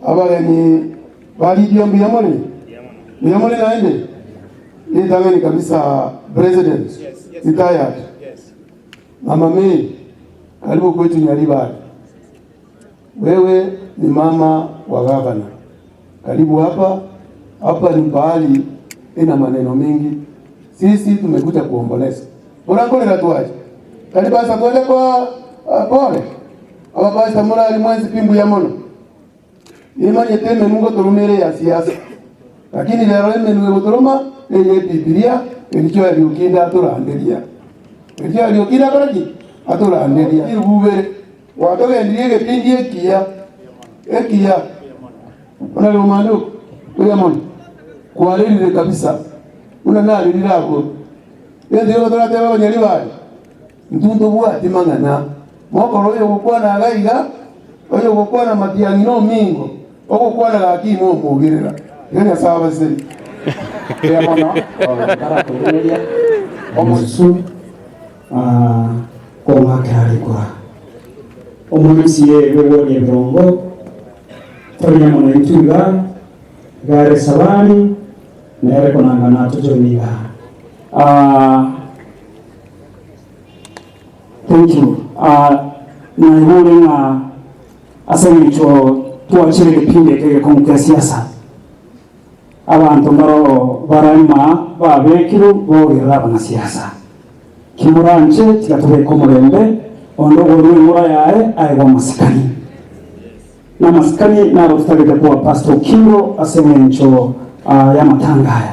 Abageni ba Lydia mbuya more? Mbuya more naende? Ritang'ani kabisa President retired Mama Mary karibu kwetu Nyaribari. Wewe ni mama wa gavana, karibu hapa. Hapa ni pahali ina maneno mingi, sisi tumekuja kuomboleza. Orankorera twache tari basa twende kwa uh, pole abapastor morari mwensi pi mbuya mono nimanyete emenu ngotoroma ere ya siasa lakini rero emenu egotoroma neye ebibilia ericho eriokinda atoranderia ericho eriokinda akore ki atoranderia irubere Gwatogendirie egepindi ekiya, ekiya. Buna riomande oko, buya mono. Kwarerire kabisa, buna narerire abwo. Egento gioka toratebe abanyari baye, intwe ntobwati mang'ana. Mokore oyogokwana iga iga, oyogokwana matiang'i na omingo, ogokwana gaki imomogerera. Iga Nyasae abaserie. Mbuya mono, ntarakoiraneria omosusu. Kong'akera rikura. Omorusia bw'egworia ebirongo, tori amo naintwe iga, iga are Sabani, nere konanga natojoine iga. Thank you. Naigure ng'a ase eng'encho twachire egepindi eke egekong'u kia siasa, abanto mbaro bararima babekirwe bogerere abanasiasa. Kimoranche, tiga tobeke omorembe, onde okorua eng'ora yaye aegwe amasikani. Namasikani naro totagete koa Pastor Okingo ase eng'encho y'amatanga aya.